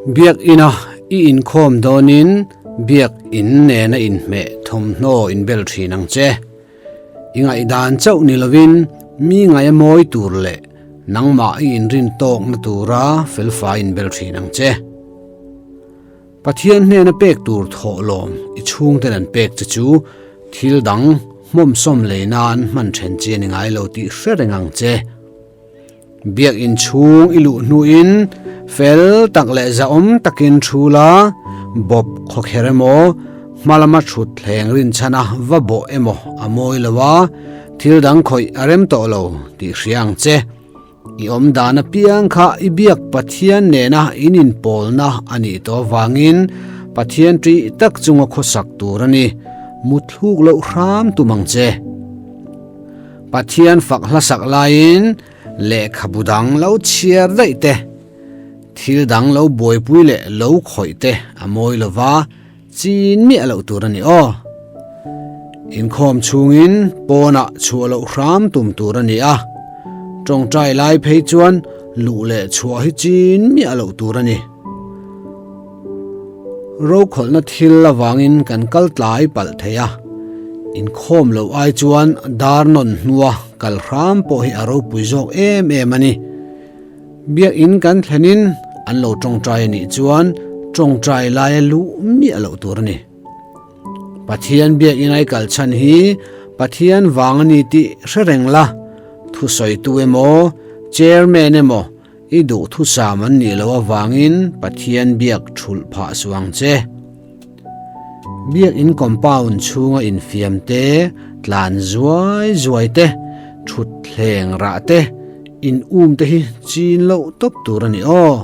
Biak ina i inkhawm dawnin biak in nena inhmeh thawmhnaw inbel thin ang che. I ngaihdan chauh ni lovin mi ngaia mawi tur leh nangmah i inrin tawkna tura felfai inbel thin ang che. Pathian hnena pek tur thawhlawm i chhungten an pek che chu thil dang hmawmsawm lei nan hman then chi a ni ngai lo tih hre reng ang che. Biakinn chhung i luh hnuin fel tak leh zahawm takin thu la, bawp khawkher emaw, hma lama thut thleng rinchhana va bawh emaw a mawi lo a, thil dang khawih a rem tawh lo tih hria ang che. I awm dan apiang kha i biak Pathian nena in inpawlna a nih tawh avangin Pathian ṭih tak chunga khawsak tur a ni. Muthluk loh hram tum ang che. Pathian fak hlasak laiin lehkhabu dang lo chhiar daih te, thil dang lo buaipui leh lo khawih te a mawi lo va, chin miah loh tur a ni aw. Inkhawm chhungin pawnah chhuah loh hram tum tur a ni a, tawngtai lai phei chuan luh leh chhuah hi chin miah loh tur a ni. Rokhawlhna thil avangin kan kal tlai palh thei a, inkhawm loh ai chuan dar nawn hnua kal hram pawh hi a ropui zawk em em a ni. Biakinn kan thlenin an lo tawngtai a nih chuan tawngtai laia luh miah loh tur a ni. Pathian biakinn ai kal chhan hi Pathian vang a ni tih hre reng la, thusawitu emaw, chairman emaw, I duhthusam an nih loh avangin Pathian biak thulh phah suh ang che. Biak in compound chhunga infiam te, tlan zuai zuai te, thut thleng rah te, in um te hi chin loh tawp tur a ni aw.